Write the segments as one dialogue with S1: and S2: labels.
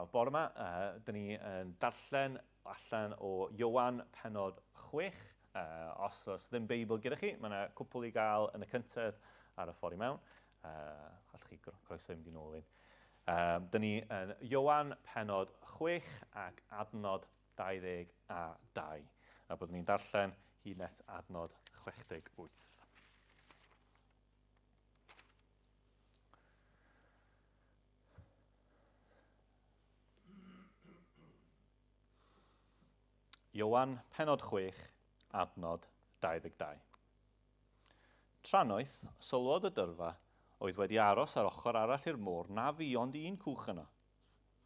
S1: Wel, bore yma, dyn ni yn darllen allan o Ioan penod 6. Os oes ddim Beibl gyda chi, mae yna cwpl i gael yn y cyntedd ar y ffordd i mewn. Allwch chi croeso i mynd i nôl un. Dyn ni yn Ioan penod 6 ac adnod 22. A byddwn ni'n darllen hyd net adnod 68. Ioan, penod 6, adnod 22. Trannoeth, sylwodd y dyrfa, oedd wedi aros ar ochr arall i'r môr na fu ond un cwch yno.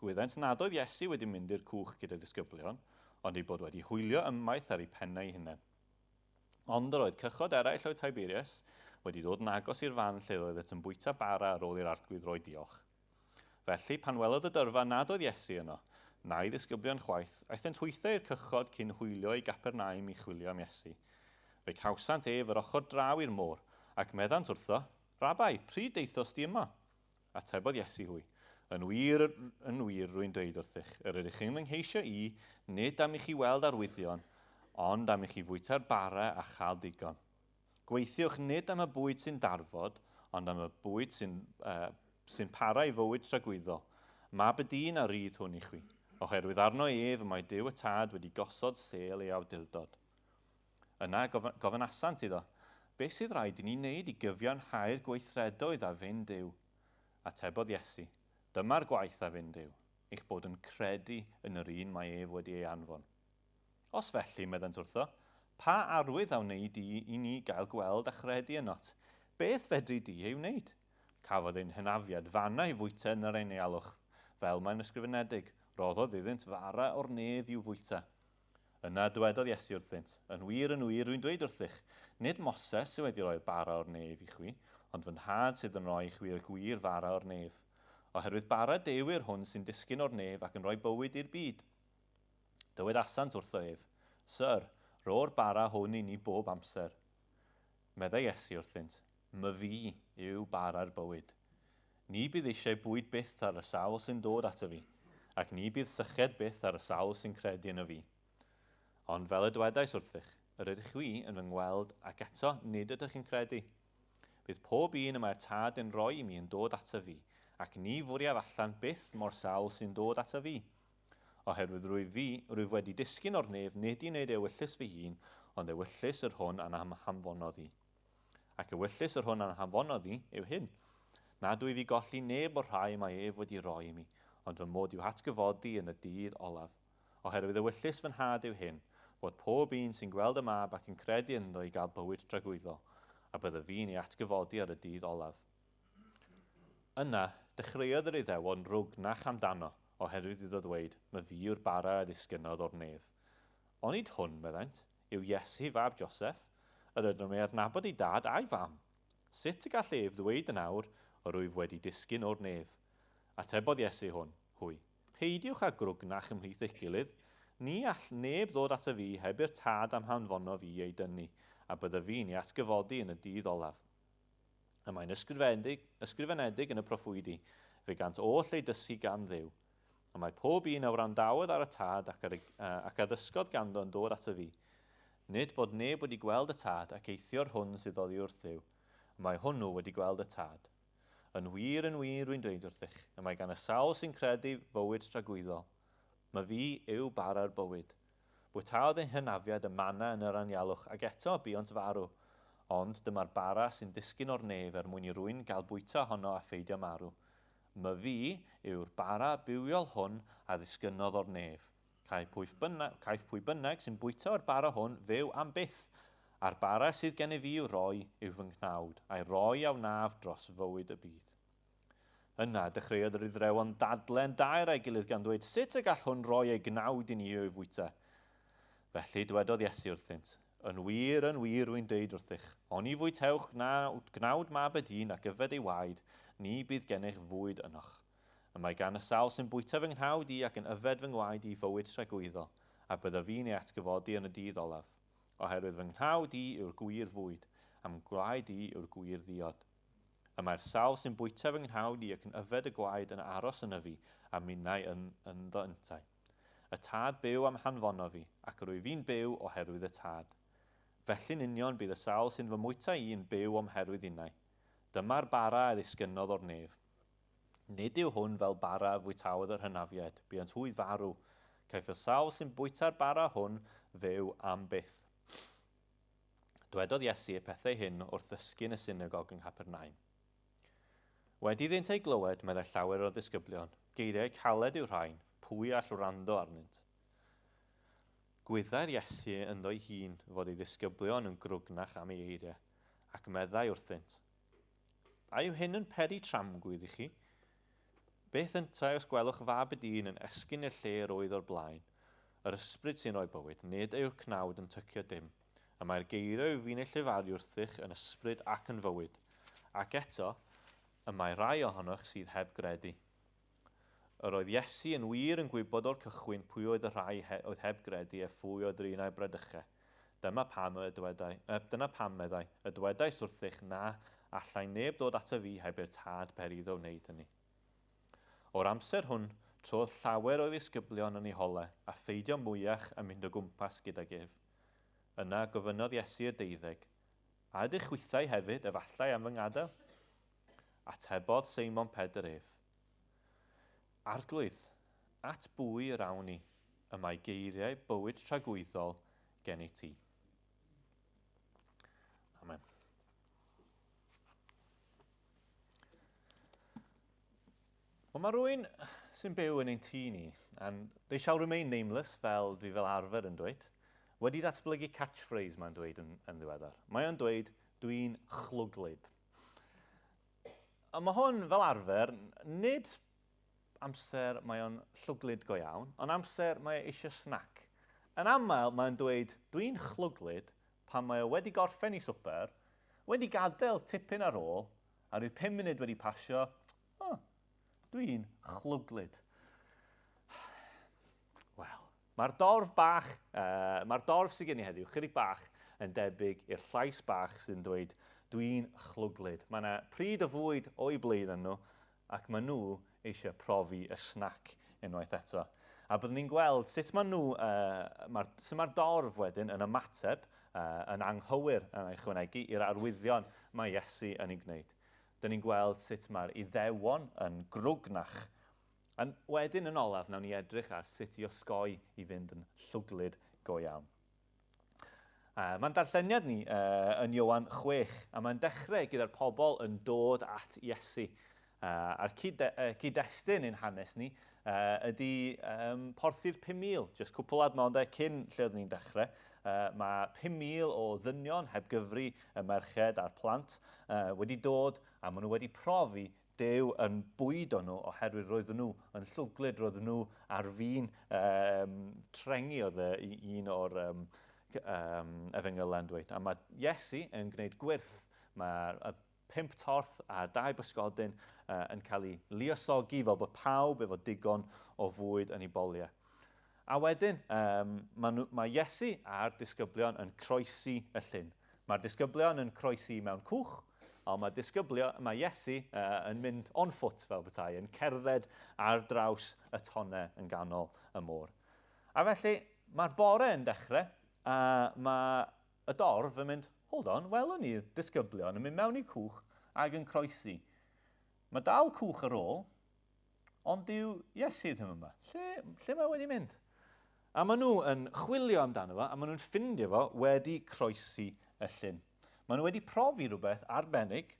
S1: Gwyddent nad oedd Iesu wedi mynd i'r cwch gyda'i ddisgyblion, ond eu bod wedi hwylio ymaith ar eu pennau eu hunain. Ond yr oedd cychod eraill o'i Tiberias wedi dod yn agos i'r fan lle roeddet yn bwyta bara ar ôl i'r Arglwydd roi diolch. Felly, pan welodd y dyrfa nad oedd Iesu yno, na'i ddisgyblion chwaith, aethent hwythau i'r cychod cyn hwylio i Gapernaum i chwilio am Iesu. Fe cawsant ef yr ochr draw i'r môr, ac meddant wrtho, Rabai, pryd daethost di yma? Atebodd Iesu hwy, Yn wir, yn wir, rwy'n dweud wrthych, yr ydych chi'n fy ngheisio i, nid am i chi weld arwyddion, ond am i chi fwyta'r bara a chael digon. Gweithiwch nid am y bwyd sy'n darfod, ond am y bwyd sy'n uh, sy'n para i fywyd tragwyddol. Mab y dyn a rydd hwn i chwi, oherwydd arno ef y mae Duw y Tad wedi gosod sêl ei awdurdod. Yna gofynasant iddo, Beth sydd raid i ni wneud i gyfiawnhau'r gweithredoedd a fyn Duw? Atebodd Iesu, Dyma'r gwaith a fyn Duw, eich bod yn credu yn yr un mae ef wedi ei anfon. Os felly, meddent wrtho, pa arwydd a wnei di i ni gael gweld a chredu ynot? Beth fedri di ei wneud? Cafodd ein hynafiad fanna i fwyta yn yr anialwch, fel mae'n ysgrifenedig, rhoddodd iddynt fara o'r nef i'w fwyta. Yna dywedodd Iesu wrthynt, Yn wir, yn wir, rwy'n dweud wrthych, nid Moses sydd wedi rhoi'r bara o'r nef i chwi, ond fy Nhad sydd yn rhoi i chwi'r gwir fara o'r nef. Oherwydd bara Duw yw'r hwn sy'n disgyn o'r nef ac yn rhoi bywyd i'r byd. Dywedasant wrtho ef, Syr, rho'r bara hwn i ni bob amser. Meddai Iesu wrthynt, Myfi yw bara'r bywyd. Ni bydd eisiau bwyd byth ar y sawl sy'n dod ato fi, ac ni bydd syched byth ar y sawl sy'n credu yno fi. Ond fel y dywedais wrthych, yr ydych chwi yn fy ngweld ac eto nid ydych yn credu. Bydd pob un y mae'r Tad yn rhoi i mi yn dod ato fi, ac ni fwriaf allan byth mo'r sawl sy'n dod ato fi. Oherwydd rwyf fi, rwyf wedi disgyn o'r nef nid i wneud ewyllys fy hun, ond ewyllys yr hwn a'n hanfonodd i. Ac ewyllys yr hwn a'n hanfonodd i yw hyn, nad wyf i golli neb o'r rhai mae ef wedi roi i mi, ond fy mod i'w hatgyfodi yn y dydd olaf. Oherwydd ewyllys fy nhad yw hyn, fod pob un sy'n gweld y mab ac yn credu ynddo i gael bywyd tragwyddol, a byddaf fi'n ei atgyfodi ar y dydd olaf. Yna, dechreuodd yr Iddewon rwgnach amdano, oherwydd iddo ddweud, Myfi yw'r bara a ddisgynnodd o'r nef. Onid hwn, meddent, yw Iesu fab Joseff? Yr ydym ei adnabod ei dad a'i fam. Sut y gall ef ddweud yn awr, Yr wyf wedi disgyn o'r nef? Atebodd Iesu hwn, hwy, Peidiwch â grwgnach ymhlith eich gilydd. Ni all neb ddod ataf fi heb i'r Tad a'm hanfonof i ei dynnu, a byddaf fi'n ei atgyfodi yn y dydd olaf. Y mae'n ysgrifenedig, ysgrifenedig yn y proffwydi, Fe gant oll eu dysgu gan Dduw. Y mae pob un a wrandawodd ar y Tad ac, ar y, ac a ddysgodd ganddo yn dod ato fi. Nid bod neb wedi gweld y Tad ac eithio'r hwn sydd oddi wrth Dduw. Y mae hwnnw wedi gweld y Tad. Yn wir, yn wir, rwy'n dweud wrthych, y mae gan y sawl sy'n credu fywyd tragwyddol. Myfi yw bara'r bywyd. Bwytaodd ein hynafiad y manna yn yr anialwch, ac eto buont farw. Ond dyma'r bara sy'n disgyn o'r nef er mwyn i rwy'n gael bwyta ohono a pheidio marw. Myfi yw'r bara bywiol hwn a ddisgynnodd o'r nef. Caiff pwy bynnag, caiff pwy bynnag sy'n bwyta o'r bara hwn fyw am byth. A'r bara sydd gennyf fi i'w roi yw fy nghnawd, a'i roi a wnaf dros fywyd y byd. Yna dechreuodd yr Iddrewon ddadle'n daer â'i gilydd gan ddweud, Sut y gall hwn roi ei gnawd i ni i'w fwyta? Felly dywedodd Iesu wrthynt, Yn wir, yn wir, rwy'n dweud wrthych, oni fwytewch gnawd, gnawd mab y dyn ac yfed ei waed, ni bydd gennych fwyd ynoch. Y mae gan y sawl sy'n bwyta fy nghnawd i ac yn yfed fy ngwaed i fywyd tragwyddol, a byddaf fi'n ei atgyfodi yn y dydd olaf. Oherwydd fy nghnawd i yw'r gwir fwyd, a'm gwaed i yw'r gwir ddiod. Y mae'r sawl sy'n bwyta fy nghnawd i ac yn yfed y gwaed yn aros yno fi, a minnau yn ynddo yntau. Y Tad byw a'm hanfono fi, ac yr wyf fi'n byw oherwydd y Tad. Felly'n union bydd y sawl sy'n fy mwyta i yn byw o'm herwydd innau. Dyma'r bara a ddisgynnodd o'r nef. Nid yw hwn fel bara a fwytaodd yr hynafiaid, buont hwy farw. Caiff y sawl sy'n bwyta'r bara hwn fyw am byth. Dwedodd Iesu y pethau hyn wrth ddysgu yn y synagog yng Nghapernaum. Wedi iddynt ei glywed, meddai llawer o'r disgyblion, geiriau caled yw'r rhain, pwy all wrando arnynt? Gwyddai'r Iesu ynddo'i hun fod ei ddisgyblion yn grwgnach am ei eiriau, ac meddai wrthynt, A yw hyn yn peri tramgwydd i chi? Beth yntau os gwelwch fab y dyn yn esgyn i'r lle yr oedd o'r blaen? Yr ysbryd sy'n rhoi bywyd, nid yw'r cnawd yn tycio dim. Y mae'r geiriau wyf fi'n eu llefaru wrthych yn ysbryd ac yn fywyd. Ac eto, y mae rhai ohonoch sydd heb gredu. Yr oedd Iesu yn wir yn gwybod o'r cychwyn pwy oedd y rhai he, oedd heb gredu a phwy oedd yr un a'i bradychai. Dyma pam y dywedai, y, dyna pam, meddai, y dywedais wrthych na allai neb ddod ataf fi heb i'r Tad beri iddo wneud hynny. O'r amser hwn, trodd llawer o'i ddisgyblion yn ei hole, a pheidio mwyach â mynd o gwmpas gydag ef. Yna gofynnodd Iesu i'r deuddeg, A ydych chwithau hefyd, efallai, am fy ngadael? Atebodd Seimon Pedr ef, Arglwydd, at bwy yr awn ni? Y mae geiriau bywyd tragwyddol gennyt ti. Amen. Wel, mae rhywun sy'n byw yn ein tŷ ni, and they shall remain nameless, fel dwi fel arfer yn dweud, wedi datblygu catchphrase mae'n dweud yn, yn ddiweddar. Mae o'n dweud, dwi'n chlwglyd. A mae hwn, fel arfer, nid amser mae o'n llwglyd go iawn, ond amser mae e eisiau snac. Yn aml, mae'n dweud, dwi'n chlwglyd, pan mae o wedi gorffen i swper, wedi gadael tipyn ar ôl, a rhyw 5 munud wedi pasio, oh, dwi'n chlwglyd. Wel, Mae'r dorf bach, uh, mae'r dorf sydd gen i heddiw, chydig bach yn debyg i'r llais bach sy'n dweud, dwi'n chlwglyd. Mae yna pryd o fwyd o'i blaen nhw, ac maen nhw eisiau profi y snac unwaith eto. A byddwn ni'n gweld sut maen nhw, uh, mae'r, sut mae'r dorf wedyn yn ymateb uh, yn anghywir yn ei chwanegu i'r arwyddion mae Iesu yn ei gwneud. Dyn ni'n gweld sut mae'r Iddewon yn grwgnach A wedyn yn olaf, nawn ni edrych ar sut i osgoi i fynd yn llwglyd go iawn. Mae'n darlleniad ni uh, yn Ioan 6, a mae'n dechrau gyda'r pobl yn dod at Iesu. A'r cyd-destun ein hanes ni uh, ydy um, porthi'r 5,000, jyst cwpl adnodau cyn lle oeddwn ni'n dechrau. Uh, mae 5,000 o ddynion, heb gyfri y merched a'r plant, uh, wedi dod a maen nhw wedi profi Duw yn bwydo nhw oherwydd roedden nhw yn llwglyd, roedden nhw ar fin um, trengi oedd un o'r um, um, efengylau yn dweud. A mae Iesu yn gwneud gwyrth. Mae y pump torth a dau bysgodyn uh, yn cael ei luosogi fel bod pawb efo digon o fwyd yn ei boliau. A wedyn, um, mae, nhw, mae Iesu a'r disgyblion yn croesi y llyn. Mae'r disgyblion yn croesi mewn cwch, ond mae, disgyblion, mae Iesu uh, yn mynd on foot fel petai, yn cerdded ar draws y tonnau yn ganol y môr. A felly, mae'r bore yn dechrau, a mae y dorf yn mynd, hold on, welwn ni'r disgyblion yn mynd mewn i cwch ac yn croesi. Mae dal cwch ar ôl, Ond dyw Iesu ddim yma. Lle, lle mae wedi mynd? A maen nhw yn chwilio amdano fo, a maen nhw'n ffindio fo wedi croesi y llyn. Maen nhw wedi profi rhywbeth arbennig,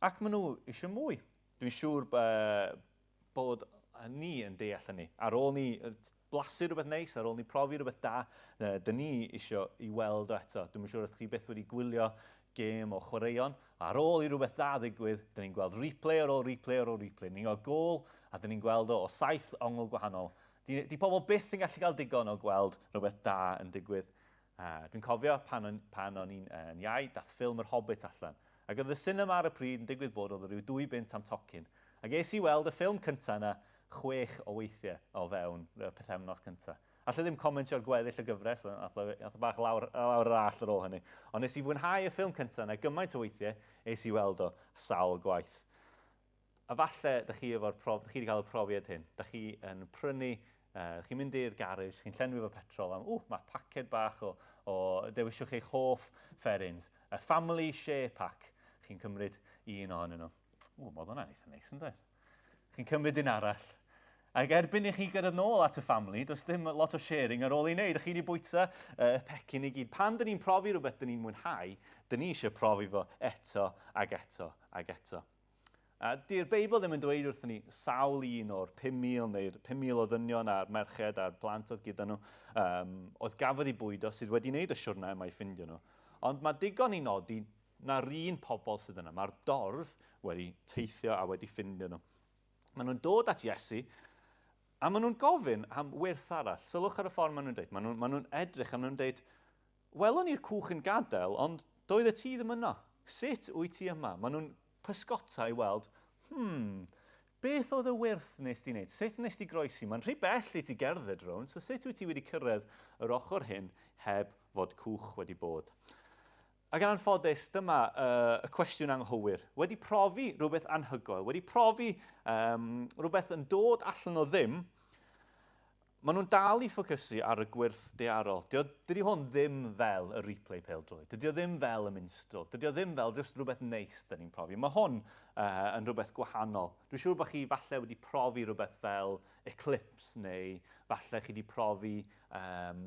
S1: ac maen nhw eisiau mwy. Dwi'n siŵr bod ni yn deall hynny. Ar ôl ni blasu rhywbeth neis, ar ôl ni profi rhywbeth da, dyn ni eisiau i weld o eto. Dwi'm yn siŵr os chi byth wedi gwylio gêm o chwaraeon. Ar ôl i rhywbeth dda ddigwydd, dyn ni'n gweld replay ar ôl replay ar ôl replay. Ni'n gweld gôl, a dyn ni'n gweld o o saith ongl gwahanol. Di, di pobl byth yn gallu cael digon o gweld rhywbeth da yn digwydd. Uh, dwi'n cofio pan o'n, pan o'n i'n uh, iau, dath ffilm Yr Hobbit allan. Ac oedd y cinema ar y pryd yn digwydd bod oedd rhyw dwy bunt am tocyn. Ac es i weld y ffilm cyntaf yna chwech o weithiau o fewn y pythefnos cyntaf. Alla ddim comentio ar gweddill y gyfres, ath o, ath o bach lawr, lawr yr all ar ôl hynny. Ond nes i fwynhau y ffilm cyntaf yna gymaint o weithiau, es i weld o sawl gwaith. A falle, dych chi efo'r prof, dych chi wedi cael y profiad hyn. Dych chi yn prynu, uh, chi'n mynd i'r garej, chi'n llenwi efo petrol am, ww, mae paced bach o, o dewisiwch eich hoff fferins, y family share pack. Chi'n cymryd un ohonyn nhw. Ww, modd hwnna'n eitha neis, yn dweud? Chi'n cymryd un arall. Ac erbyn i chi gyrraedd nôl at y family, does dim lot o sharing ar ôl ei wneud. Chi wedi bwyta y pecyn i gyd. Pan dyn ni'n profi rhywbeth dyn ni'n mwynhau, dyn ni eisiau profi fo eto ac eto ac eto. A di'r Beibl ddim yn dweud wrthyn ni sawl un o'r 5,000 neu'r 5,000 o ddynion a'r merched a'r plant oedd gyda nhw, um, oedd gafodd eu bwydo sydd wedi wneud y siwrna yma i ffindio nhw. Ond mae digon i nodi na'r un pobl sydd yna. Mae'r dorf wedi teithio a wedi ffindio nhw. Maen nhw'n dod at Iesu a maen nhw'n gofyn am wyrth arall. Sylwch ar y ffordd maen nhw'n dweud. Maen nhw'n maen nhw edrych a maen nhw'n dweud, Welwn ni'r cwch yn gadael, ond doedd y tŷ ddim yno. Sut wyt ti yma? Maen nhw'n pysgota i weld, hmm, beth oedd y wyrth nes di wneud? Sut nes di groesi? Mae'n rhy bell i ti gerdded rownd, so sut wyt ti wedi cyrraedd yr ochr hyn heb fod cwch wedi bod? Ac yn anffodus, dyma uh, y cwestiwn anghywir. Wedi profi rhywbeth anhygoel, wedi profi um, rhywbeth yn dod allan o ddim, Maen nhw'n dal i ffocysu ar y gwyrth daearol. Dio, dydy hwn ddim fel y replay pêl-droed. Dydy o ddim fel y minstrel. Dydy o ddim fel jyst rhywbeth neis da ni'n profi. Mae hwn uh, yn rhywbeth gwahanol. Dwi'n siŵr bod chi falle wedi profi rhywbeth fel eclipse neu falle chi wedi profi um,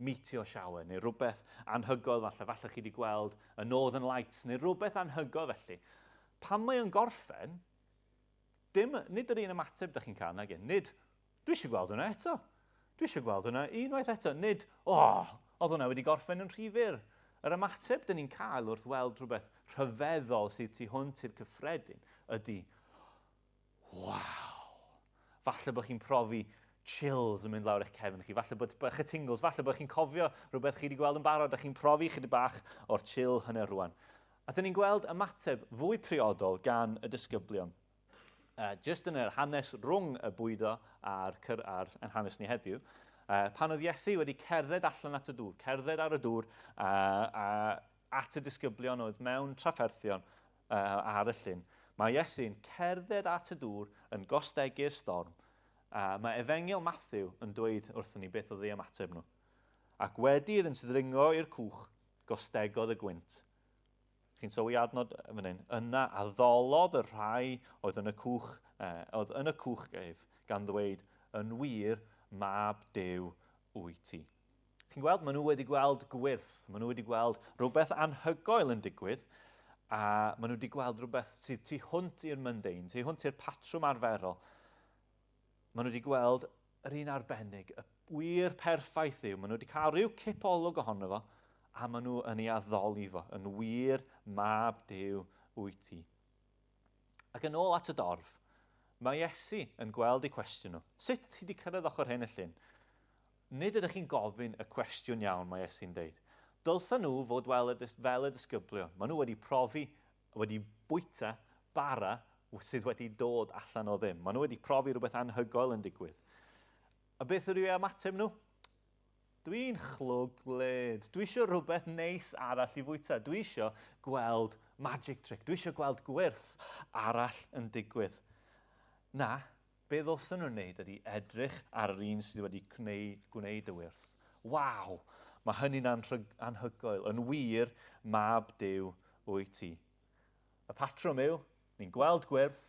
S1: meteor shower neu rhywbeth anhygoel falle. Falle chi wedi gweld y Northern Lights neu rhywbeth anhygoel felly. Pan mae o'n gorffen, dim, nid yr un ymateb da chi'n cael nag e. Nid, Dwi eisiau gweld hwnna eto. Dwi eisiau gweld hwnna unwaith eto. Nid, o, oh, oedd hwnna wedi gorffen yn rhy fyr. Yr ymateb dyn ni'n cael wrth weld rhywbeth rhyfeddol sydd tu hwnt i'r cyffredin ydy, waw! Falle bod chi'n profi chills yn mynd lawr eich cefn chi, falle bod eich tingles, falle bod chi'n cofio rhywbeth chi wedi gweld yn barod a chi'n profi chydig bach o'r chill hynny rwan. A dyn ni'n gweld ymateb fwy priodol gan y disgyblion. Uh, just yn yr hanes rhwng y bwydo a'r, ar, yn hanes ni heddiw, uh, pan oedd Iesu wedi cerdded allan at y dŵr, cerdded ar y dŵr uh, a at y disgyblion oedd mewn trafferthion uh, ar y llyn, mae Iesu'n cerdded at y dŵr yn gostegu'r storm. Uh, mae Efengyl Matthew yn dweud wrthyn ni beth oedd ei ymateb nhw. Ac wedi iddynt ddringo i'r cwch, gostegodd y gwynt. Chi'n sylwi adnod fan hyn? Yna addolodd y rhai oedd yn y cwch, eh, oedd yn y cwch ef, gan ddweud, yn wir, mab Duw wyt ti. Chi'n gweld, maen nhw wedi gweld gwyrth, maen nhw wedi gweld rhywbeth anhygoel yn digwydd, a maen nhw wedi gweld rhywbeth sydd tu hwnt i'r mundane, tu hwnt i'r patrwm arferol. Maen nhw wedi gweld yr un arbennig, y wir perffaith yw. Maen nhw wedi cael rhyw cip olwg ohono fo, a maen nhw yn ei addoli fo, yn wir mab Duw wyt ti. Ac yn ôl at y dorf, mae Iesu yn gweld eu cwestiwn nhw. Sut ti wedi cyrraedd ochr hyn y llyn? Nid ydych chi'n gofyn y cwestiwn iawn, mae Iesu'n deud. Dylsa nhw fod fel y, fel y disgyblion. Maen nhw wedi profi wedi bwyta bara sydd wedi dod allan o ddim. Maen nhw wedi profi rhywbeth anhygoel yn digwydd. A beth yw eu ymateb nhw? Dwi'n chlwglyd. Dwi eisiau rhywbeth neis arall i fwyta. Dwi eisiau gweld magic trick. Dwi eisiau gweld gwyrth arall yn digwydd. Na, be ddylsen nhw'n wneud ydy edrych ar yr un sydd wedi gwneud, gwneud y wyrth. Waw! Mae hynny'n anhygoel. Yn wir, mab Duw wyt ti. Y patrwm yw, ni'n gweld gwyrth,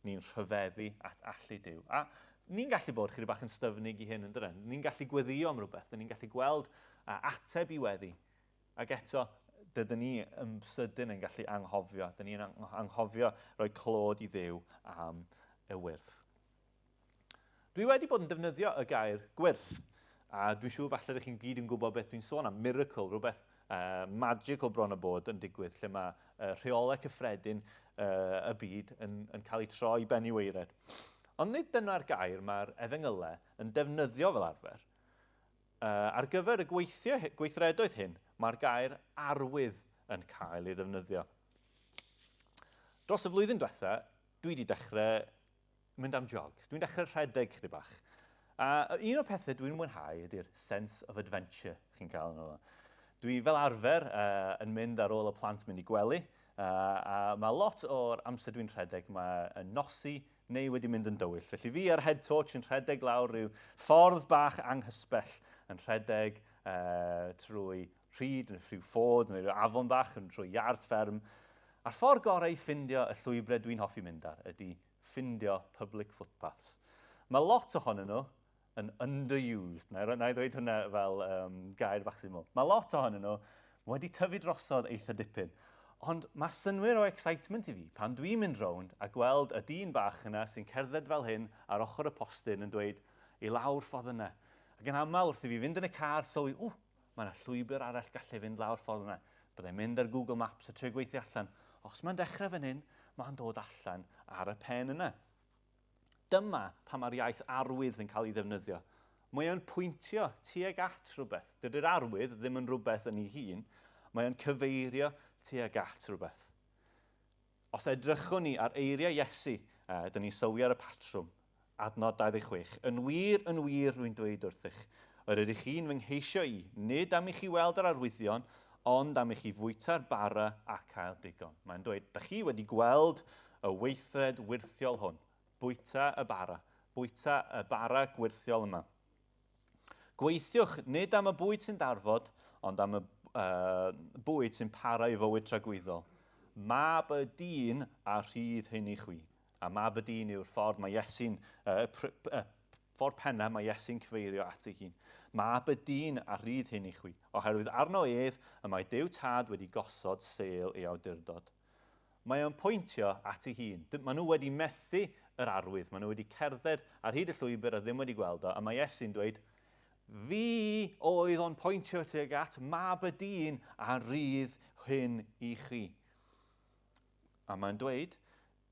S1: ni'n rhyfeddu at allu Duw. A ni'n gallu bod chydig bach yn styfnig i hyn, yn dydyn? Ni'n gallu gweddio am rhywbeth, ni'n gallu gweld ateb i weddi. Ac eto, dydyn ni yn sydyn yn gallu anghofio. Dyn ni'n anghofio rhoi clod i Dduw am y wyrth. Dwi wedi bod yn defnyddio y gair gwyrth, a dwi'n siŵr falle ydych chi'n gyd yn gwybod beth dwi'n sôn am, miracle, rhywbeth uh, magical bron o bod yn digwydd, lle mae uh, rheolau cyffredin uh, y byd yn, yn cael ei troi ben i waered. Ond nid dyna'r gair mae'r efengylau yn defnyddio fel arfer. Uh, ar gyfer y gweithio, gweithredoedd hyn, mae'r gair arwydd yn cael ei ddefnyddio. Dros y flwyddyn diwetha, dwi wedi dechrau mynd am jogs. Dwi'n dechrau rhedeg chydig bach. A un o'r pethau dwi'n mwynhau ydy'r sense of adventure chi'n cael yno fo. Dwi fel arfer uh, yn mynd ar ôl y plant mynd i gwely, uh, a mae lot o'r amser dwi'n rhedeg, mae yn nosi neu wedi mynd yn dywyll. Felly fi ar head torch yn rhedeg lawr rhyw ffordd bach anghysbell, yn rhedeg uh, trwy rhyd neu rhyw ford neu rhyw afon bach yn trwy iard fferm. A'r ffordd gorau i ffindio y llwybrau dwi'n hoffi mynd ar ydy ffindio public footpaths. Mae lot ohonyn nhw yn underused. Na i, na i ddweud hwnna fel um, gair bach syml. Mae lot ohonyn nhw wedi tyfu drosodd eitha dipyn. Ond mae synnwyr o excitement i fi pan dwi'n mynd rownd a gweld y dyn bach yna sy'n cerdded fel hyn ar ochr y postyn yn dweud i lawr ffordd yna. Ac yn aml wrth i fi fynd yn y car sylwi, ww, Mae yna llwybr arall gallai fynd lawr ffordd yna. Byddai'n mynd ar Google Maps a trio gweithio allan, os mae'n dechrau fan hyn, mae'n dod allan ar y pen yna. Dyma pam mae'r iaith arwydd yn cael ei ddefnyddio. Mae o'n pwyntio tuag at rhywbeth. Dydy'r arwydd ddim yn rhywbeth yn ei hun, mae o'n cyfeirio tuag at rhywbeth. Os edrychwn ni ar eiriau Iesu, uh, dyn ni'n sylwi ar y patrwm. Adnod 26. Yn wir, yn wir, rwy'n dweud wrthych, yr ydych chi'n fy ngheisio i, nid am i chi weld yr arwyddion, ond am i chi fwyta'r bara a cael digon. Mae'n dweud, da chi wedi gweld y weithred wyrthiol hwn, bwyta y bara, bwyta y bara gwyrthiol yma. Gweithiwch nid am y bwyd sy'n darfod, ond am y uh, bwyd sy'n para i fywyd tragwyddol. Mab y dyn a rhydd hyn i chwi. A mab y dyn yw'r ffordd mae Iesu'n, uh, uh, ffordd penna mae Iesu'n cyfeirio at ei hun. Mab y dyn a rhydd hyn i chwi, oherwydd arno ef y mae Duw Tad wedi gosod sêl ei awdurdod. Mae o'n pwyntio at ei hun. Maen nhw wedi methu yr arwydd, maen nhw wedi cerdded ar hyd y llwybr a ddim wedi gweld o, a mae Iesu'n dweud, Fi oedd o'n pwyntio tuag at mab y dyn a rydd hyn i chi. A mae'n dweud,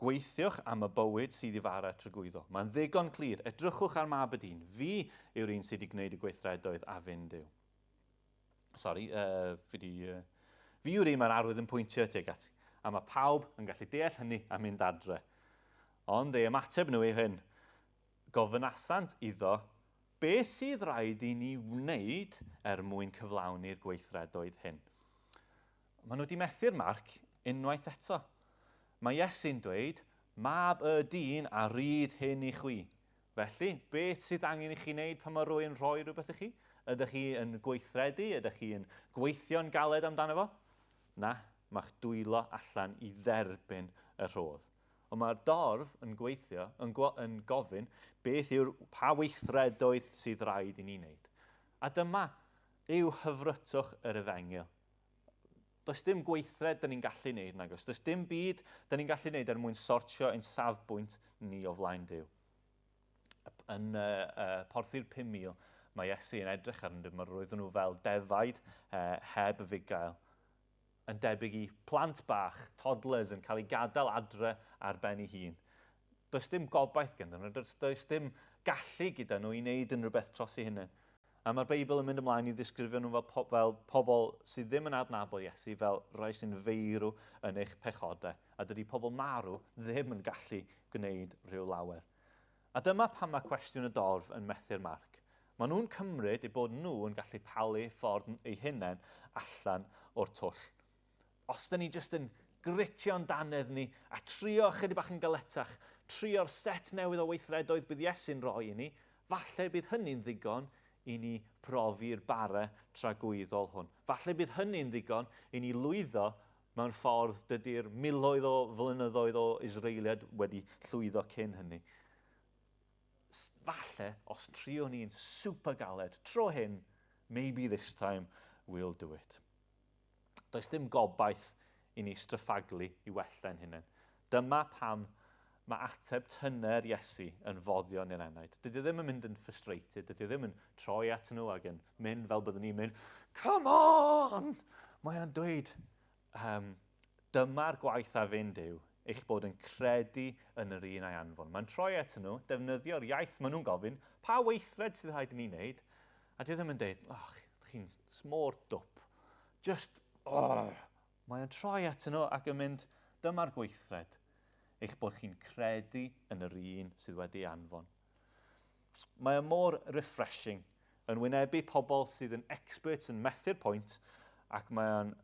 S1: Gweithiwch am y bywyd sydd i fara tragwyddo. Mae'n ddigon clir, edrychwch ar mab y dyn, fi yw'r un sydd wedi gwneud y gweithredoedd a fyn Duw. Sori, uh, fi di... Uh, fi yw'r un mae'r arwydd yn pwyntio tuag at. A mae pawb yn gallu deall hynny a mynd adre. Ond ei ymateb nhw yw hyn. Gofynasant iddo, beth sydd rhaid i ni wneud er mwyn cyflawni'r gweithredoedd hyn? Maen nhw wedi methu'r marc unwaith eto. Mae Iesu'n dweud, Mab y dyn a rydd hyn i chwi. Felly, beth sydd angen i chi wneud pan mae rhywun yn rhoi rhywbeth i chi? Ydych chi yn gweithredu? Ydych chi yn gweithio'n galed amdano fo? Na, mae'ch dwylo allan i dderbyn y rhodd. Ond mae'r dorf yn gweithio, yn, yn gofyn, beth yw'r, pa weithredoedd sydd rhaid i ni wneud? A dyma yw hyfrytwch yr efengyl. Does dim gweithred dyn ni'n gallu wneud, nag oes. Does dim byd dyn ni'n gallu wneud er mwyn sortio ein safbwynt ni o flaen Duw. Yn uh, uh, porthi'r 5,000, mae Iesu yn edrych arnyn nhw, mae roedden nhw fel defaid uh, heb y fugail, yn debyg i plant bach, toddlers, yn cael eu gadael adre ar ben ei hun. Does dim gobaith gyda nhw, does, does dim gallu gyda nhw i wneud unrhyw beth tros eu hunain. A mae'r Beibl yn mynd ymlaen i ddisgrifio nhw fel, po fel pobl sydd ddim yn adnabod Iesu, fel rhai sy'n feirw yn eich pechodau. A dydy pobl marw ddim yn gallu gwneud rhyw lawer. A dyma pam mae cwestiwn y dorf yn methu'r marc. Maen nhw'n cymryd eu bod nhw yn gallu palu ffordd eu hunain allan o'r twll. Os dyn ni jyst yn gritio'n dannedd ni a trio ychydig bach yn galetach, trio'r set newydd o weithredoedd bydd Iesu'n rhoi i ni, falle bydd hynny'n ddigon i ni profi'r bare tragwyddol hwn. Falle bydd hynny'n ddigon i ni lwyddo mewn ffordd dydy'r miloedd o flynyddoedd o Israeliad wedi llwyddo cyn hynny. Falle, os trio ni'n super galed, tro hyn, maybe this time we'll do it. Does dim gobaith i ni stryffaglu i wella ein hunain. Dyma pam mae ateb tyner Iesu yn foddion i'r enaid. Dydy o ddim yn mynd yn frustrated, dydy o ddim yn troi at nhw ac yn mynd fel byddwn ni'n mynd, come on! Mae o'n dweud, um, dyma'r gwaith a fynd yw, eich bod yn credu yn yr un a'i anfon. Mae'n troi at nhw, defnyddio'r iaith maen nhw'n gofyn, pa weithred sydd rhaid i ni wneud? A dwi ddim yn dweud, oh, chi'n mor dwp. Just, oh. Mae o'n troi at nhw ac yn mynd, dyma'r gweithred, eich bod chi'n credu yn yr un sydd wedi anfon. Mae o mor refreshing yn wynebu pobl sydd yn experts yn methu'r pwynt ac mae o'n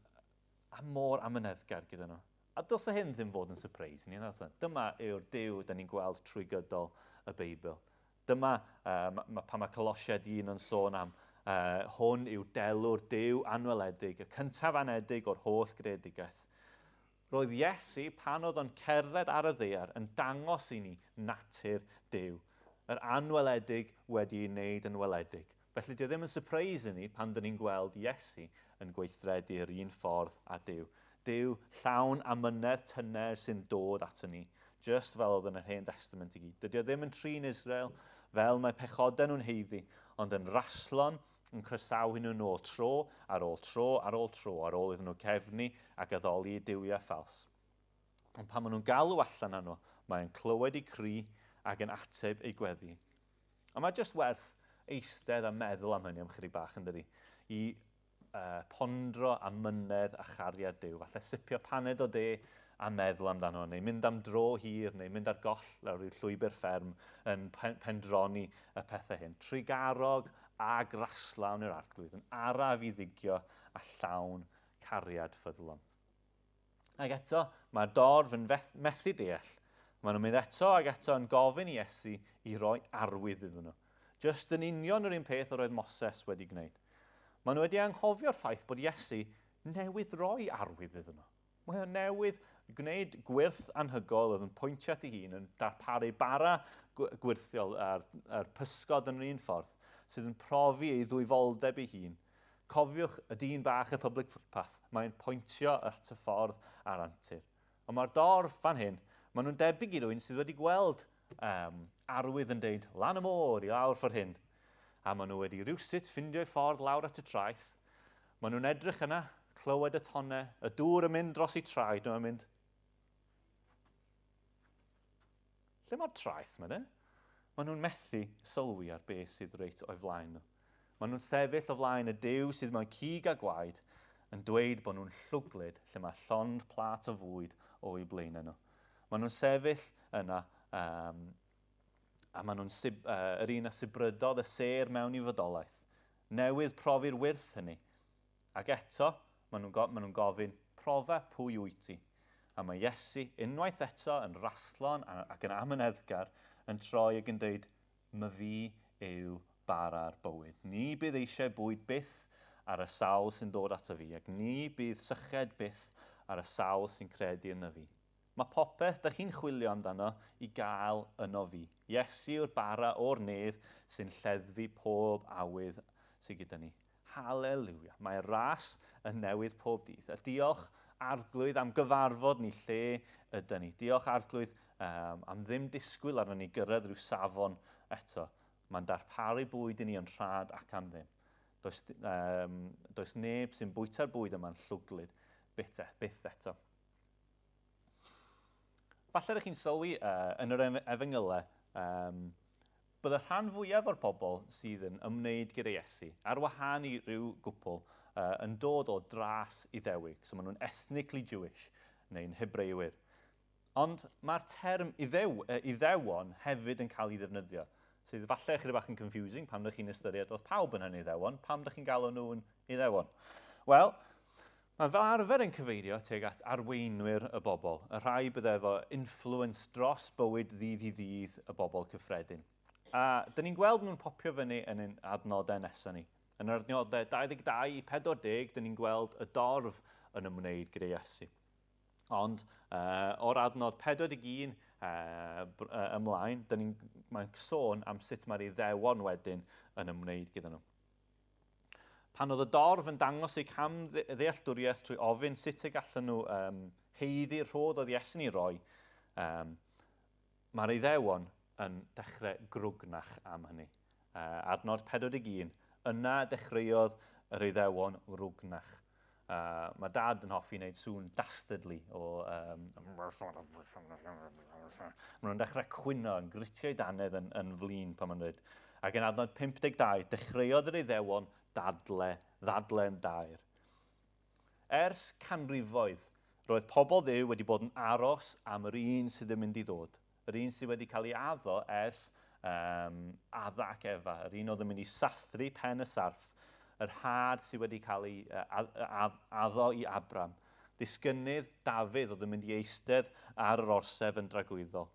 S1: a mor amyneddgar gyda nhw. A dylse hyn ddim fod yn surprise ni, na? Dyma yw'r Duw da ni'n gweld trwy gydol y Beibl. Dyma uh, ma, ma, pan mae Colosiaid 1 yn sôn am uh, hwn yw delw'r Duw anweledig, y cyntaf anedig o'r holl greadigaeth. Roedd Iesu, pan oedd o'n cerdded ar y ddaear, yn dangos i ni natur Duw, yr anweledig wedi ei wneud yn weledig. Felly dio ddim yn surprise i ni pan dyn ni'n gweld Iesu yn gweithredu yr un ffordd â Duw. Duw llawn amynedd tyner sy'n dod ato ni, just fel oedd yn yr Hen Testament i gyd. Dydy o ddim yn trin Israel fel mae pechodau nhw'n haeddu, ond yn raslon yn croesawu nhw nôl tro ar ôl tro ar ôl tro ar ôl iddyn nhw cefnu ac addoli eu duwiau ffals. Ond pan maen nhw'n galw allan arno, mae'n clywed eu cri ac yn ateb eu gweddi. A mae jyst werth eistedd a meddwl am hynny am chydig bach yn dydi? I pondro a mynedd a chariad Duw. Falle sipio paned o de a meddwl amdano, neu mynd am dro hir, neu mynd ar goll lawr i'r llwybr fferm yn pendroni y pethau hyn. Trugarog a graslawn yw'r Arglwydd, yn araf i ddigio a llawn cariad ffyddlon. Ac eto, mae'r dorf yn methu deall. Maen nhw'n mynd eto ac eto yn gofyn i Iesu i roi arwydd iddyn nhw. Jyst yn union yr un peth yr oedd Moses wedi gwneud. Maen nhw wedi anghofio'r ffaith bod Iesu newydd roi arwydd iddyn nhw. Mae o newydd gwneud gwyrth anhygoel oedd yn pwyntio at ei hun, yn darparu bara gwyrthiol a'r, a'r pysgod yn yr un ffordd, sydd yn profi ei ddwyfoldeb ei hun. Cofiwch y dyn bach y public footpath, mae'n pwyntio at y ffordd a'r antur. Ond mae'r dorf fan hyn, maen nhw'n debyg i rywun sydd wedi gweld um, arwydd yn deud lan y môr i lawr ffordd hyn. A maen nhw wedi rhywsut ffindio'u ffordd lawr at y traeth. Maen nhw'n edrych yna, clywed y tonnau, y dŵr yn mynd dros eu traed nhw yn mynd. Lle mae'r traeth 'ma de? Maen nhw'n methu sylwi ar beth sydd reit o'i flaen nhw. Maen nhw'n sefyll o flaen y Duw sydd mewn cig a gwaed, yn dweud bod nhw'n llwglyd lle mae llond plât o fwyd o'u blaenau nhw. Maen nhw'n sefyll yna um, a maen nhw'n sib, uh, yr un a sibrydodd y sêr mewn i fodolaeth. Newydd profi'r wyrth hynny. Ac eto, maen nhw'n go, maen nhw gofyn, profa pwy wyt ti? A mae Iesu, unwaith eto, yn raslon ac yn amyneddgar, yn troi ac yn dweud, Myfi yw bara'r bywyd. Ni bydd eisiau bwyd byth ar y sawl sy'n dod ato fi, ac ni bydd syched byth ar y sawl sy'n credu yno fi. Mae popeth dych chi'n chwilio amdano i gael yno fi. Iesu yw'r bara o'r nef sy'n lleddfu pob awydd sydd gyda ni. Haleliwia. Mae'r ras yn newydd pob dydd. A diolch Arglwydd am gyfarfod ni lle ydy ni. Diolch Arglwydd um, am ddim disgwyl arno ni gyrraedd rhyw safon eto. Mae'n darparu bwyd i ni yn rhad ac am ddim. Does, um, does neb sy'n bwyta'r bwyd yma'n llwglyd byth, e, byth eto. Falle ydych chi'n sylwi uh, yn yr efengylau, um, Bydd y rhan fwyaf o'r pobl sydd yn ymwneud gyda Iesu, ar wahân i ryw gwpl, yn dod o dras Iddewig, so maen nhw'n ethnically Jewish, neu'n Hebreuwyr. Ond mae'r term Iddew, Iddewon hefyd yn cael ei ddefnyddio, sydd falle ychydig bach yn confusing pan ydych chi'n ystyried oedd pawb yn hynny Iddewon, pam ydych chi'n galw nhw'n Iddewon? Wel, Mae fel arfer yn cyfeirio tuag at arweinwyr y bobl, y rhai bydde efo influence dros bywyd ddydd i ddydd y bobl cyffredin. A dyn ni'n gweld nhw'n popio fyny yn ein adnodau nesaf ni. Yn yr adnodau 22 i 40, dyn ni'n gweld y dorf yn ymwneud gyda Iesu. Ond uh, o'r adnod 41 uh, ymlaen, dyn ni'n mae'n sôn am sut mae'r Iddewon wedyn yn ymwneud gyda nhw. Pan oedd y dorf yn dangos eu camddealltwriaeth trwy ofyn sut y gallen nhw um, haeddu'r rhodd oedd Iesu'n ei roi, um, mae'r Iddewon yn dechrau grwgnach am hynny. Uh, adnod 41, yna dechreuodd yr Iddewon rwgnach. Uh, mae dad yn hoffi wneud sŵn dastardly o... Um, maen nhw'n dechrau cwyno, yn gritio'i dannedd yn, yn flin pan maen nhw'n dweud. Ac yn adnod 52, dechreuodd yr Iddewon dadle, ddadle yn daer. Ers canrifoedd, roedd pobl Dduw wedi bod yn aros am yr un sydd yn mynd i ddod, yr un sydd wedi cael ei addo ers Adda ac Efa, yr un oedd yn mynd i sathru pen y sarff, yr had sydd wedi cael ei addo i Abram, disgynnydd Dafydd oedd yn mynd i eistedd ar yr orsef yn dragwyddol.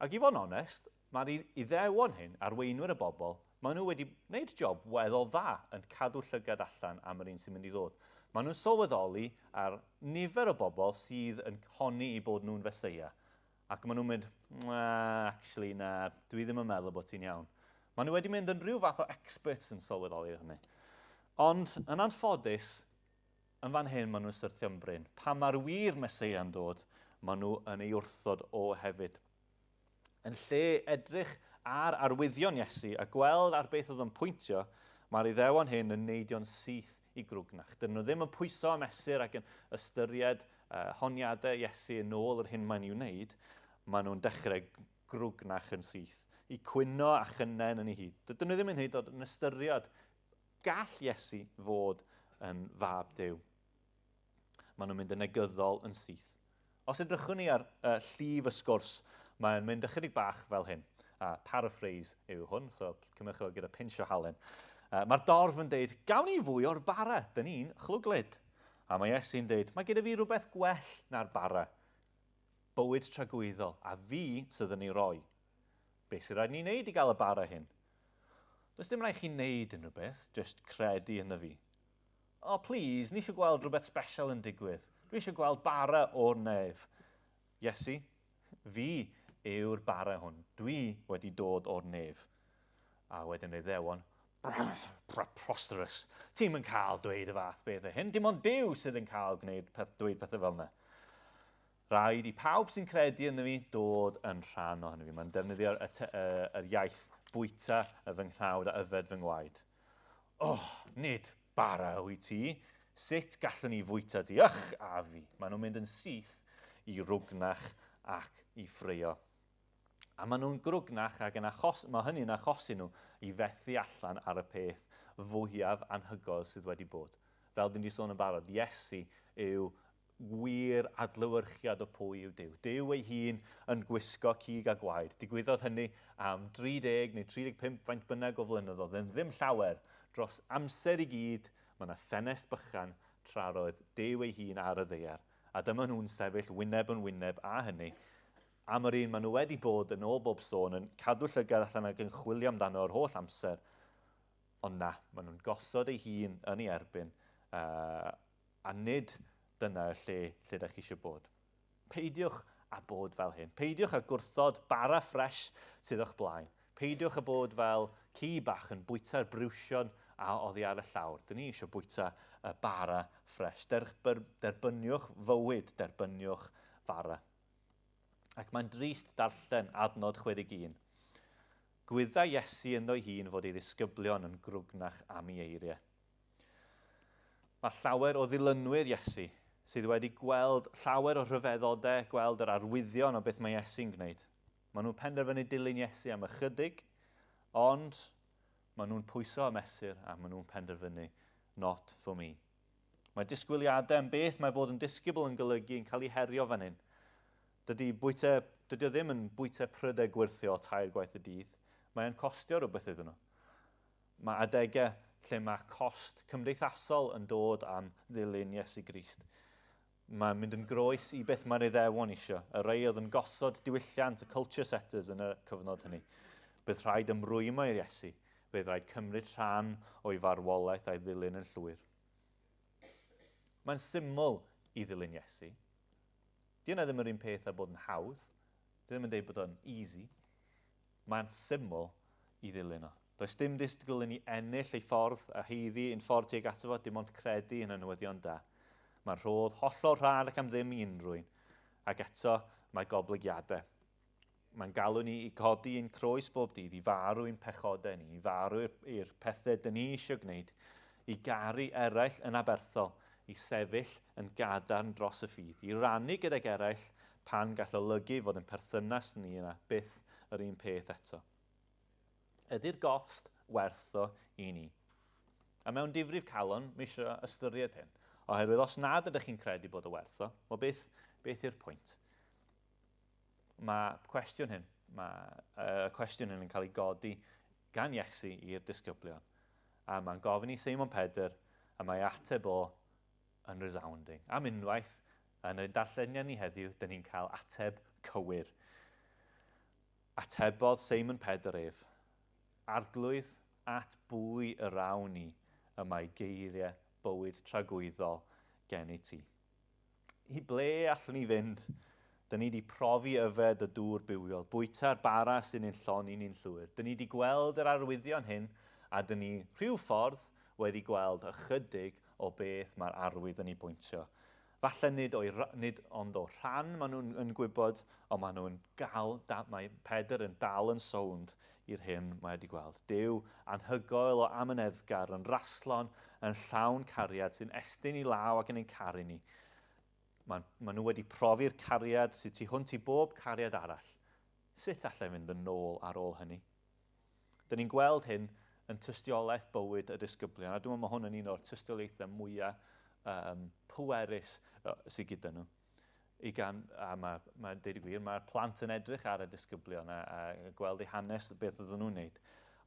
S1: Ac i fod yn onest, mae'r Iddewon hyn, arweinwyr y bobl, maen nhw wedi gwneud job weddol dda yn cadw llygad allan am yr un sy'n mynd i ddod. Maen nhw'n sylweddoli ar nifer o bobl sydd yn honni eu bod nhw'n Feseia. Ac maen nhw'n mynd, actually, na, dwi ddim yn meddwl bod ti'n iawn. Maen nhw wedi mynd yn rhyw fath o experts yn sylweddoli hynny. Ond, yn anffodus, yn fan hyn maen nhw'n syrthio'n brin. Pan mae'r wir Meseia'n dod, maen nhw yn ei wrthod o hefyd. Yn lle edrych ar arwyddion Iesu a gweld ar beth oedd yn pwyntio, mae'r Iddewon hyn yn neidio'n syth i grwgnach. Dyn nhw ddim yn pwyso a mesur ac yn ystyried honiadau Iesu yn ôl yr hyn mae'n ei wneud, maen nhw'n dechrau grwgnach yn syth, i cwyno a chynnen yn ei hyd. Dydyn nhw ddim yn hyd yn ystyried gall Iesu fod yn fab Duw. Maen nhw'n mynd yn negyddol yn syth. Os edrychwn ni ar llif y sgwrs, mae'n mynd ychydig bach fel hyn. Paraphrase yw hwn, so cymrwch o gyda pinch o halen. Mae'r dorf yn deud, gawn ni fwy o'r bara, dyn ni'n chlwglyd. A mae Iesu'n deud, mae gyda fi rhywbeth gwell na'r bara. Bywyd tragwyddol, a fi sydd yn ei roi. Be sy'n rhaid ni wneud i gael y bara hyn? Does dim rhaid chi wneud unrhyw beth, just credu ynddo fi. Oh, please, ni eisiau gweld rhywbeth special yn digwydd. Dwi eisiau gweld bara o'r nef. Iesu, fi yw'r bara hwn. Dwi wedi dod o'r nef. A wedyn ei ddewon, preposterous. Ti'n yn cael dweud y fath beth o hyn. Dim ond Duw sydd yn cael gwneud peth, dweud pethau fel yna. Rhaid i pawb sy'n credu ynddo fi dod yn rhan ohono fi. Mae'n defnyddio'r y, y, yr iaith bwyta y fy nghnawd a yfed fy ngwaed. Oh, nid bara wyt ti. Sut gallwn ni fwyta ti? Ych, a fi. Maen nhw'n mynd yn syth i rwgnach ac i ffreio. A maen nhw'n grwgnach ac yn achos, mae hynny'n achosi nhw i fethu allan ar y peth fwyaf anhygoel sydd wedi bod. Fel dyn ni wedi sôn yn barod, Iesu yw wir adlewyrchiad o pwy yw Duw. Duw ei hun yn gwisgo cig a gwaed. Digwyddodd hynny am 30 neu 35 faint bynnag o flynyddoedd, yn ddim llawer. Dros amser i gyd, mae yna ffenest bychan tra roedd Duw ei hun ar y ddaear. A dyma nhw'n sefyll wyneb yn wyneb â hynny, am yr un maen nhw wedi bod yn ôl bob sôn yn cadw llygad allan ac yn chwilio amdano yr holl amser. Ond na, maen nhw'n gosod ei hun yn ei erbyn, uh, A nid dyna y lle lle da chi eisiau bod. Peidiwch â bod fel hyn. Peidiwch â gwrthod bara ffres sydd o'ch blaen. Peidiwch â bod fel ci bach yn bwyta'r briwsion a oddi ar y llawr. Dyn ni eisiau bwyta y bara ffres. Derbyniwch fywyd, derbyniwch fara. Ac mae'n drist darllen adnod 61. Gwyddai Iesu ynddo'i hun fod ei ddisgyblion yn grwgnach am ei eiriau. Mae llawer o ddilynwyr Iesu sydd wedi gweld llawer o rhyfeddodau, gweld yr arwyddion o beth mae Iesu'n gwneud. Maen nhw'n penderfynu dilyn Iesu am ychydig, ond maen nhw'n pwyso a mesur a maen nhw'n penderfynu not for me. Mae disgwyliadau am beth mae bod yn disgybl yn golygu yn cael ei herio fan hyn. Dydy, bwyta, dydy o ddim yn bwyta prydau gwyrthio tair gwaith y dydd. Mae'n costio rhywbeth iddyn nhw. Mae adegau lle mae cost cymdeithasol yn dod am ddilyn Iesu Grist. Mae'n mynd yn groes i beth mae'r Iddewon eisiau, y rhai oedd yn gosod diwylliant, y culture setters yn y cyfnod hynny. Bydd rhaid ymrwymo i'r Iesu, bydd rhaid cymryd rhan o'i farwolaeth a'i ddilyn yn llwyr. Mae'n syml i ddilyn Iesu. Di hynna ddim yr un peth â bod yn hawdd. Dwi ddim yn dweud bod o'n easy. Mae'n syml i ddilyn o. Does dim disgwyl i ni ennill ei ffordd a haeddu ein ffordd tuag ato fo, dim ond credu yn y newyddion da. Mae'n rhodd hollol rhad ac am ddim i unrhyw un. Ac eto, mae goblygiadau. Mae'n galw ni i godi ein croes bob dydd, i farw i'n pechodau ni, i farw i'r pethau dyn ni eisiau gwneud, i garu eraill yn aberthol, i sefyll yn gadarn dros y ffydd, i rannu gydag eraill pan gall olygu fod yn perthynas ni yna byth yr un peth eto. Ydy'r gost werth o i ni? A mewn difrif calon, mae eisiau ystyried hyn. Oherwydd os nad ydych chi'n credu bod o werth o, wel beth, beth yw'r pwynt? Mae cwestiwn hyn. Mae y cwestiwn yn cael ei godi gan Iesu i'r disgyblion. A mae'n gofyn i Seimon Pedr, a mae ateb o yn resounding. Am unwaith, yn y darlleniad ni heddiw, dyn ni'n cael ateb cywir. Atebodd Seimon Pedr ef, Arglwydd, at bwy yr awn ni y mae geiriau bywyd tragwyddol gennyt ti? I ble allwn ni fynd? Dyn ni wedi profi yfed y dŵr bywiol, bwyta'r bara sy'n ein llonni ni'n llwyr. Dyn ni wedi gweld yr arwyddion hyn, a dyn ni rhyw ffordd wedi gweld ychydig o beth mae'r arwydd yn ei bwyntio. Falle nid, o'i, nid ond o rhan maen nhw'n yn gwybod, ond maen nhw'n gael, da, mae Pedr yn dal yn sownd i'r hyn mae wedi gweld. Duw anhygoel o amyneddgar, yn raslon, yn llawn cariad, sy'n estyn i law ac yn ein caru ni. Mae, maen nhw wedi profi'r cariad sydd tu hwnt i bob cariad arall. Sut allai fynd yn ôl ar ôl hynny? Dyn ni'n gweld hyn yn tystiolaeth bywyd y disgyblion, a dwi'n meddwl mae hwn yn un o'r tystiolaethau mwyaf pwerus sydd gyda nhw. I gan, a mae, mae deud y gwir, mae'r plant yn edrych ar y disgyblion a, a gweld eu hanes, beth oedden nhw'n wneud.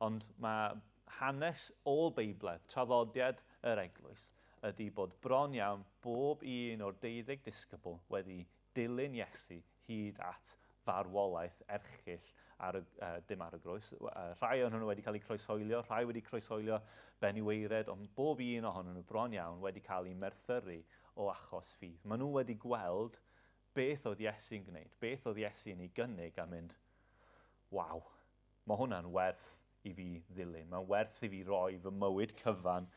S1: Ond mae hanes ôl Beiblaidd, traddodiad yr eglwys, ydy bod bron iawn bob un o'r deuddeg disgybl wedi dilyn Iesu hyd at farwolaeth erchyll ar y, uh, dim ar y groes. Uh, rhai ohonyn nhw wedi cael eu croeshoelio, rhai wedi croeshoelio ben i weired, ond bob un ohonyn nhw bron iawn wedi cael eu merthyru o achos ffydd. Maen nhw wedi gweld beth oedd Iesu'n gwneud, beth oedd Iesu'n ei gynnig a mynd, waw, mae hwnna'n werth i fi ddilyn, mae'n werth i fi roi fy mywyd cyfan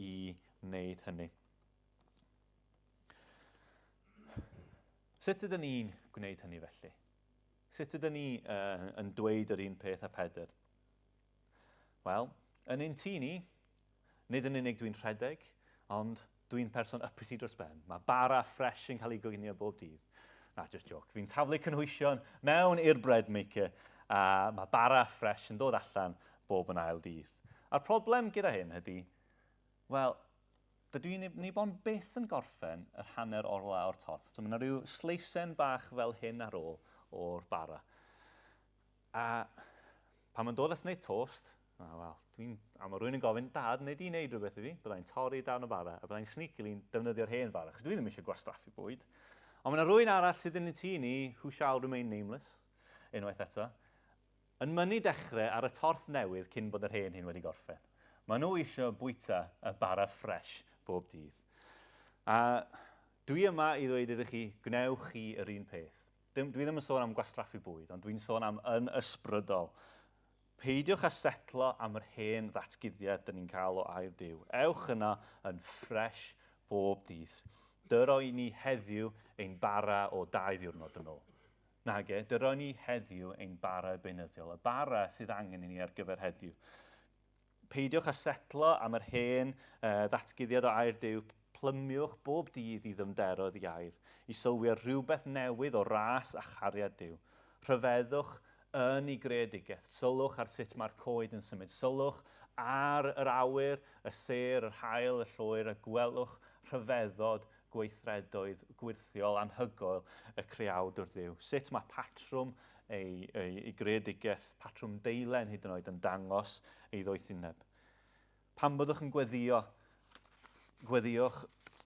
S1: i wneud hynny. Sut ydyn ni'n gwneud hynny felly? Sut ydyn ni uh, yn dweud yr un peth â Pedr? Wel, yn ein tŷ ni, nid yn unig dwi'n rhedeg, ond dwi'n person uppity dros ben. Mae bara ffres yn cael ei goginio bob dydd. Na, just joke. Fi'n taflu cynhwysion mewn i'r bread maker a mae bara ffres yn dod allan bob yn ail dydd. A'r problem gyda hyn ydy, wel, dydw i ni bon byth yn gorffen yr hanner orla o'r torth. So mae yna rhyw sleisen bach fel hyn ar ôl o'r bara. A pan mae'n dod at wneud tost, a wel, dwi'n, a mae rhywun yn gofyn, Dad, wnei di wneud rhywbeth i fi? Byddai'n torri darn o bara, a byddai'n sneakily defnyddio'r hen fara, chos dwi ddim eisiau gwastraffu bwyd. Ond mae yna rhywun arall sydd yn y tŷ ni, who shall remain nameless, unwaith eto, yn mynnu dechrau ar y torth newydd cyn bod yr hen hyn wedi gorffen. Maen nhw eisiau bwyta y bara ffresh bob dydd. A dwi yma i ddweud iddo chi, gwnewch chi yr un peth. Dim, dwi ddim yn sôn am gwastraffu bwyd, ond dwi'n sôn am yn ysbrydol. Peidiwch â setlo am yr hen ddatguddiad dyn ni'n cael o air Duw. Ewch yna yn ffresh bob dydd. Dyro i ni heddiw ein bara o dau ddiwrnod yn ôl. Nage, dyro i ni heddiw ein bara beunyddiol, y bara sydd angen i ni ar gyfer heddiw. Peidiwch â setlo am yr hen uh, ddatguddiad o air Duw, plymiwch bob dydd i ddyfnderoedd i air, i sylwi ar rhywbeth newydd o ras a chariad Duw. Rhyfeddwch yn ei greadigaeth, sylwch ar sut mae'r coed yn symud, sylwch ar yr awyr, y sêr, yr haul, y lloer, a gwelwch rhyfeddod gweithredoedd gwyrthiol anhygoel y Creawdwr Dduw. Sut mae patrwm ei, ei, ei greadigaeth, patrwm deilen hyd yn oed yn dangos ei ddoethineb. Pan byddwch yn gweddio, gweddiwch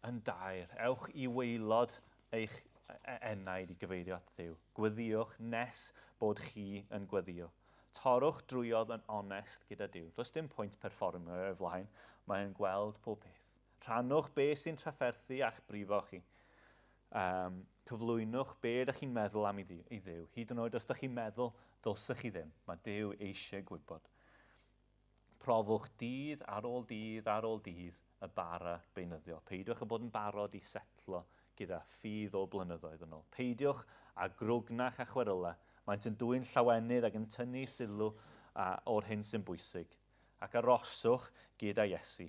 S1: yn daer. Ewch i waelod eich e, enaid i gyfeirio at Dduw. Gweddiwch nes bod chi yn gweddio. Torrwch drwyodd yn onest gyda Duw. Does dim pwynt perfformio o'i flaen, mae'n gweld pob peth. Rhannwch be sy'n trafferthu a'ch brifo chi. Um, cyflwynwch be ydych chi'n meddwl am i Dduw. Hyd yn oed os ydych chi'n meddwl dylsech chi ddim, mae Duw eisiau gwybod. Profwch dydd ar ôl dydd ar ôl dydd y bara beunyddiol. Peidiwch â bod yn barod i setlo gyda ffydd o blynyddoedd yn ôl. Peidiwch â grwgnach a chweryla. Maent yn dwyn llawenydd ac yn tynnu sylw o'r hyn sy'n bwysig. Ac aroswch gyda Iesu.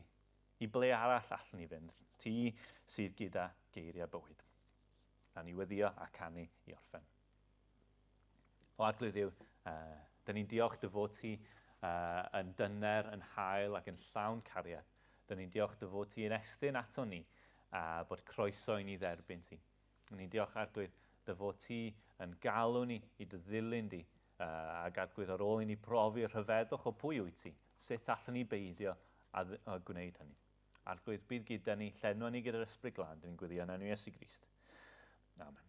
S1: I ble arall allwn ni fynd? Ti sydd gyda geiriau bywyd. Na ni weddio a canu i orffen. O Arglwydd Dduw, uh, dyn ni'n diolch dy fod ti uh, yn dyner, yn hael ac yn llawn cariad. Dyn ni'n diolch dy fod ti yn estyn ato ni a bod croeso i ni dderbyn ti. Dyn ni'n diolch Arglwydd dy fod ti yn galw ni i dy ddilyn di. Ac Arglwydd, ar ôl i ni profi rhyfeddwch o pwy wyt ti, sut allwn ni beidio a, a gwneud hynny? Arglwydd, bydd gyda ni, llenwa ni gyda'r Ysbryd Glân, dyn ni'n gweddio yn enw Iesu Grist. Amen.